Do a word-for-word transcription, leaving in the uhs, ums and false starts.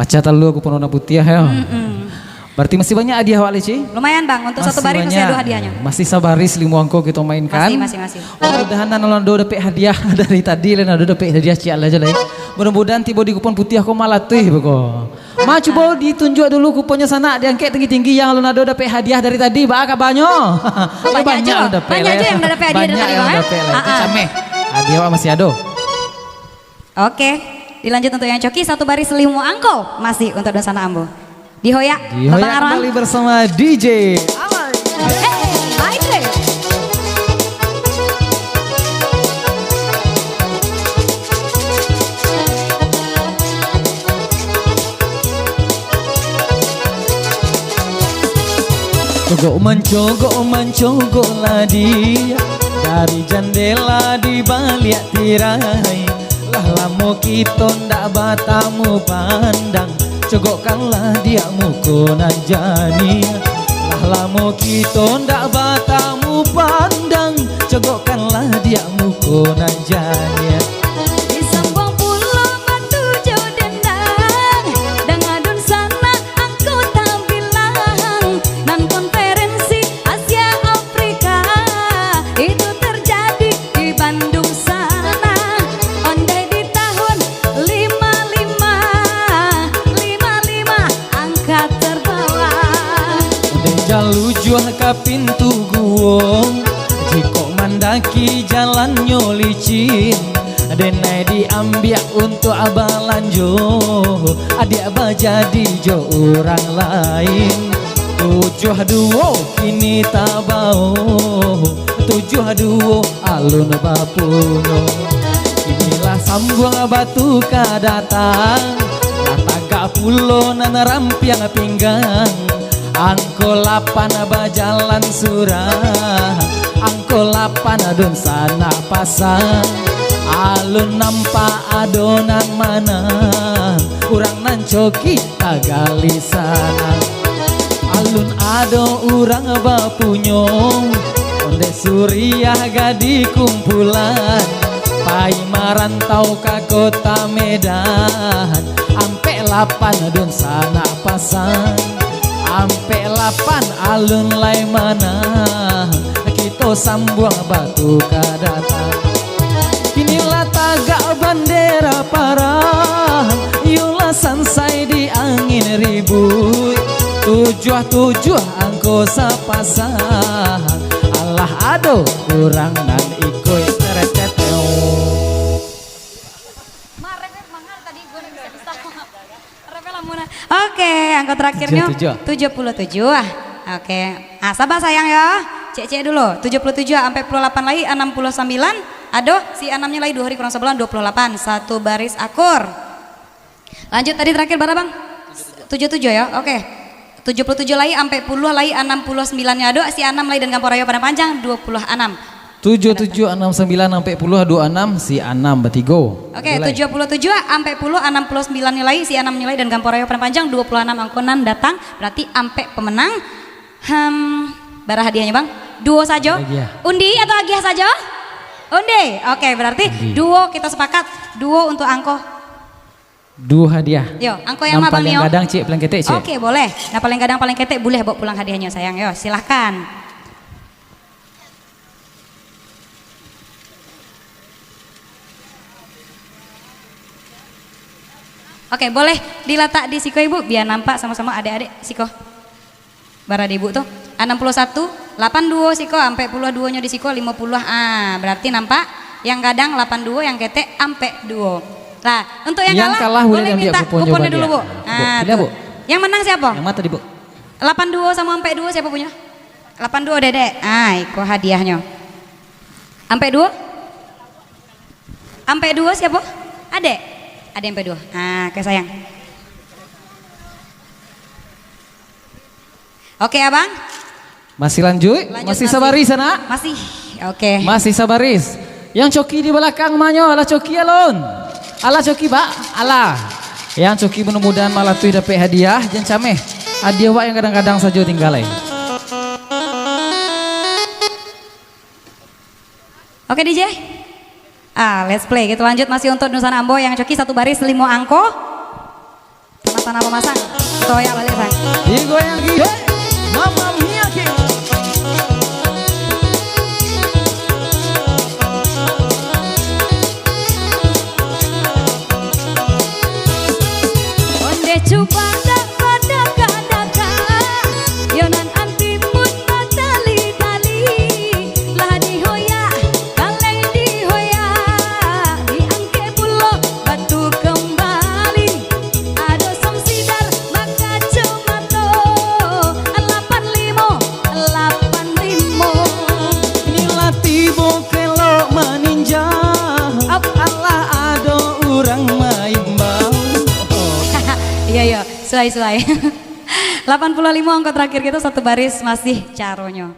Pacah talua kupon warna putiah, yo. Mm-mm. Berarti masih banyak hadiah awak lai, Ci? Lumayan, Bang. Untuk satu baris masih ada hadiahnyo. Masih sabaris limo angko kito mainkan. Masih, masih, masih. Mudah-mudahan nan alun ado dapek hadiah dari tadi, alun ado dapek hadiah, ciek lah jo lai. Mudah-mudahan tibo di kupon putiah ko malatuih beko. Ma, cubo ditunjuak dulu kuponnyo sanak, diangkek tinggi-tinggi, yang alun ado dapek hadiah dari tadi, baa kabanyo? Oh, banyak jo. Banyak jo yang udah dapek hadiah dari tadi, Bang, eh? Banyak yang udah dapek lah. Ah, ah. Cameh. Hadiah awak masih ado. Oke, dilanjut untuk yang coki, satu baris limo angko masih untuk dunsanak ambo. Dihoyak, Dihoyak Bang Arwan. Kembali bersama D J Awan. Hey, baik deh. Cogok mancogok, mancogok lah dia dari jandela di baliak tirai. Lah lamo kito ndak batamu pandang, cogokkanlah diak muko nan janiah. Lah lamo kito ndak batamu pandang, cogokkanlah diak muko nan janiah. Disambuang pulo batu jo dendang, danga dunsanak angko tabilang, nan konferensi Asia Afrika itu terjadi di Bandung sana, ondeh di tahun lima lima, lima lima angka terbawa. Ondeh jalujuah ka pintu guo, jikok mandaki jalannyo licin, denai diambiak untuak balanjo, adiak bajadi jo urang lain. Tujuah duo kini tabao, tujuah duo alun bapunyo. Kini lah sambuang batu ka datang, lah tagak pulo nan rampiang pinggang. Angko lapan bajalan surang, angko lapan dunsanak pasang. Alun nampak ado nan manang, urang nan coki tagali sanang. Alun ado urang bapunyo, ondeh suriah gadih kumpulan, pai marantau ka kota Medan. Ampek lapan dunsanak pasang, ampek lapan alun lai manang, kito sambuang batu ka datang. Kini lah tagak bandera parang, iyo lah sansai di angin ribuik. Tujuah-tujuah angko sapasang, alah ado urang nan ikuik. Tereteteo. Oke, angko terakhirnyo tujuah puluh tujuah. Tujuah puluh tujuah. Oke. Ah, sabar sayang yo. Cek-cek dulu. Tujuah puluh tujuah, ampek puluah lapan lai, anam puluah sambilan. Aduh, si anamnyo lai duo hari kurang sabulan, duo puluah lapan. Satu baris akur. Lanjut tadi terakhir bara, Bang? Tujuah tujuah yo. Oke. Tujuah puluah tujuah lai, ampek puluah lai, anam puluah sambilan nyo. Aduh, si anam lai dan Gampo Rayo Padang Panjang, duo puluah anam. Tujuah tujuah anam sambilan ampek puluah duo anam, si anam batigo. Oke, tujuah puluah tujuah ampek puluah anam puluah sambilan nilai, si anam nilai dan Gampo Rayo Padang Panjang duo puluah anam angko nan datang, berarti ampek pemenang. Hmm, bara hadiahnyo, Bang? Duo sajo? Agiah. Undi atau agiah sajo? Undi. Oke, berarti duo kita sepakat, duo untuk angko. Duo hadiah. Yo, angko yang ma, Bang, yo? Nan paliang gadang, Cik, paliang ketek, Cik. Oke, boleh. Nah, paliang gadang, paliang ketek, buliah bawa pulang hadiahnyo, sayang, yo. Silahkan. Oke, boleh dilatak di siko, Ibu, biar nampak samo-samo adek-adek siko. Bara di Ibu tu. Anam puluah satu, lapan duo siko, ampek puluah duonyo di siko, limo puluah. Ah, berarti nampak yang gadang lapan duo, yang ketek ampek duo. Lah, untuk yang kalah, boleh minta kuponnyo dulu, Bu. Ah, piliah, Bu. Yang menang siapa? Yang ma tadi, Bu? Lapan duo samo ampek duo siapa punyo? Lapan duo, Dedek. Ah, iko hadiahnyo. Ampek duo? Ampek duo siapa? Adek? Adek ampek duo. Ah, oke, sayang. Oke, Abang. Masih lanjut? Lanjut, masih sabaris, Nak? Masih. Oke. Masih sabaris. Yang coki di balakang manyo? Alah coki alun. Alah coki, Pak. Alah. Yang coki mudah-mudahan malatuih dapek hadiah, jan cameh. Hadiah wak yang gadang-gadang sajo tingga lai. Oke, D J. Ah, let's play. Kita lanjut masih untuk Dunsanak Ambo yang coki satu baris limo angko. Tanah Pamasang. Toyak baliak, San. Digoyang, hei, Mamma Mia, King. Onde cubadak badakak-dakak, yo nan anti pun batali-tali. Lah dihoyak, kalai dihoyak, diangkek pulo batu kambali. Ado Samsidar bakacomato, lapan limo, lapan limo. Inilah tibo kelok maninja. Ap. Alah ado urang maimbau. Iyo, iyo, suai, suai. Lapan puluah limo angko terakhir kito, satu baris masih caronyo.